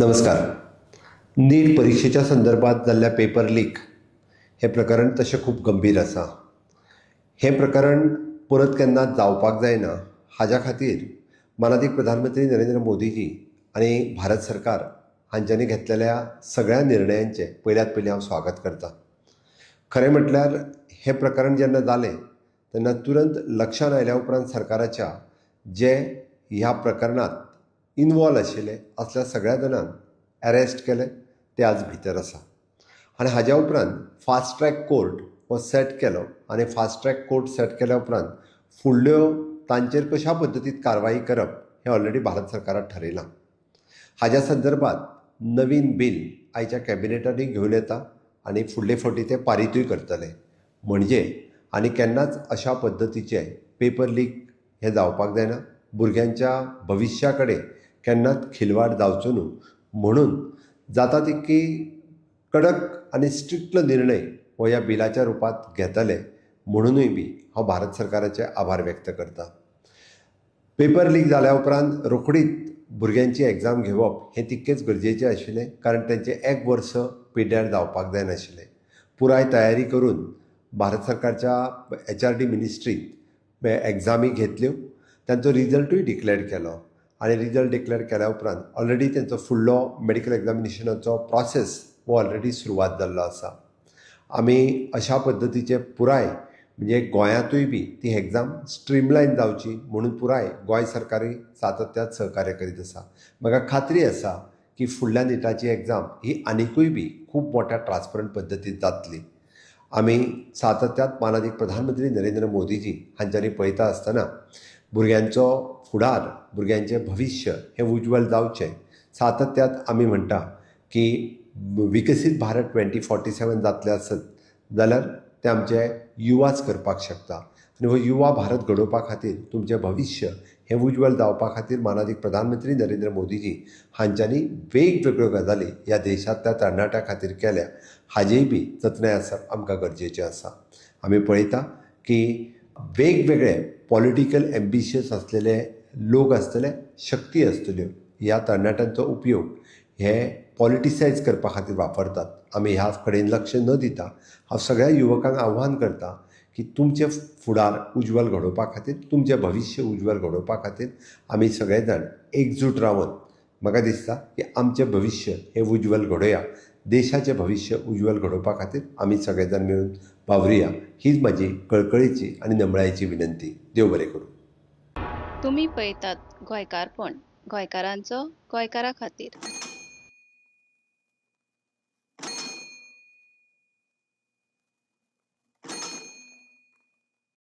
नमस्कार. नीट परिक्षेच्या संदर्भात जाल्ल्या पेपर लीक हें प्रकरण तशें खूब गंभीर आसा. हें प्रकरण परत केन्ना जावपाक जायना हाज्या खातीर मानादीक प्रधानमंत्री नरेंद्र मोदीजी आनी भारत सरकार हांच्यांनी घेतलेल्या सगळ्या निर्णयांचें पयल्यात पयलीं हांव स्वागत करतां. खरें म्हटल्यार हें प्रकरण जेन्ना जालें तेन्ना तुरंत लक्षांत आयल्या उपरांत सरकाराच्या जे ह्या प्रकरणांत इनवॉल्व आशिल्ले असल्या सगळ्या जाणांक अरेस्ट केले, ते आज भितर आसा. आनी हाज्या उपरांत फास्ट ट्रॅक कोर्ट हो सेट केलो आनी फास्ट ट्रॅक कोर्ट सेट केल्या उपरांत फुडल्यो तांचेर कशा पद्दतीन कारवाई करप हें ऑलरेडी भारत सरकारान ठरयलां. हाज्या संदर्भात नवीन बील आयच्या कॅबिनेटांनी घेवन येता आनी फुडले फावटी तें पारितूय करतले. म्हणजे आनी केन्नाच अशा पद्दतीचे पेपर लीक हें जावपाक जायना, भुरग्यांच्या भविश्या कडेन केन्नाच खिलवाड जावचो न्हू म्हणून जाता तितकी कडक आनी स्ट्रिक्ट निर्णय हो ह्या बिलाच्या रुपांत घेतले म्हणुनूय बी हांव भारत सरकाराचे आभार व्यक्त करता. पेपर लीक जाल्या उपरांत रोखडीच भुरग्यांची एग्जाम घेवप हें तितकेंच गरजेचें आशिल्लें, कारण तेंचें एक वर्स पिड्ड्यार जावपाक जायनाशिल्लें. पुराय तयारी करून भारत सरकारच्या एचआरडी मिनिस्ट्रीत एग्जामी घेतल्यो, तांचो रिजल्टूय डिक्लेर केलो आनी रिजल्ट डिक्लेर केल्या उपरांत ऑलरेडी तेंचो फुडलो मेडिकल एग्जामिनेशनाचो प्रोसेस हो ऑलरेडी सुरवात जाल्लो आसा. आमी अशा पद्दतीचे पुराय म्हणजे गोंयांतूय बी ती एग्जाम स्ट्रीमलायन जावची म्हणून पुराय गोंय सरकारूय सातत्यान सहकार्य करीत आसा. म्हाका खात्री आसा की फुडल्या निटाची एग्जाम ही आनिकूय बी खूब मोठ्या ट्रान्सपरंट पद्दतीन जातली. आमी सातत्यान मानादीक प्रधानमंत्री नरेंद्र मोदीजी हांच्यांनी पळयता आसतना भुरग्यांचो फुडार, भुरग्यांचें भविश्य हें उज्वल जावचें सातत्यान आमी म्हणटा की विकसीत भारत 2047 जातलें आसत जाल्यार तें आमचे युवाच करपाक शकता आनी हो युवा भारत घडोवपा खातीर तुमचें भविश्य हें उज्वल जावपा खातीर मानादीक प्रधानमंत्री नरेंद्र मोदीजी हांच्यांनी वेगवेगळ्यो गजाली ह्या देशांतल्या तरणाट्यां खातीर केल्या हाजेय बी जतनाय आसप आमकां गरजेचें आसा. आमी पळयता की वेगवेगळे पॉलिटिकल एम्बिशियस आसलेले लोक आसतले, शक्ती आसतल्यो, ह्या तरणाट्यांचो उपयोग हे पॉलिटिसायज करपा खातीर वापरतात. आमी ह्या कडेन लक्ष न दिता हांव सगळ्या युवकांक आव्हान करता की तुमचें फुडार उज्वल घडोवपा खातीर, तुमचें भविश्य उज्वल घडोवपा खातीर आमी सगळे जाण एकजूट रावन म्हाका दिसता की आमचें भविश्य हें उज्वल घडोवया, देशाचें भविश्य उज्वल घडोवपा खातीर आमी सगळे जाण मेळून वावरुया, हीच म्हाजी कळकळीची आनी नमळायेची विनंती. देव बरें करूं. तुमी पळयतात गोंयकारपण, गोंयकारांचो गोंयकारा खातीर.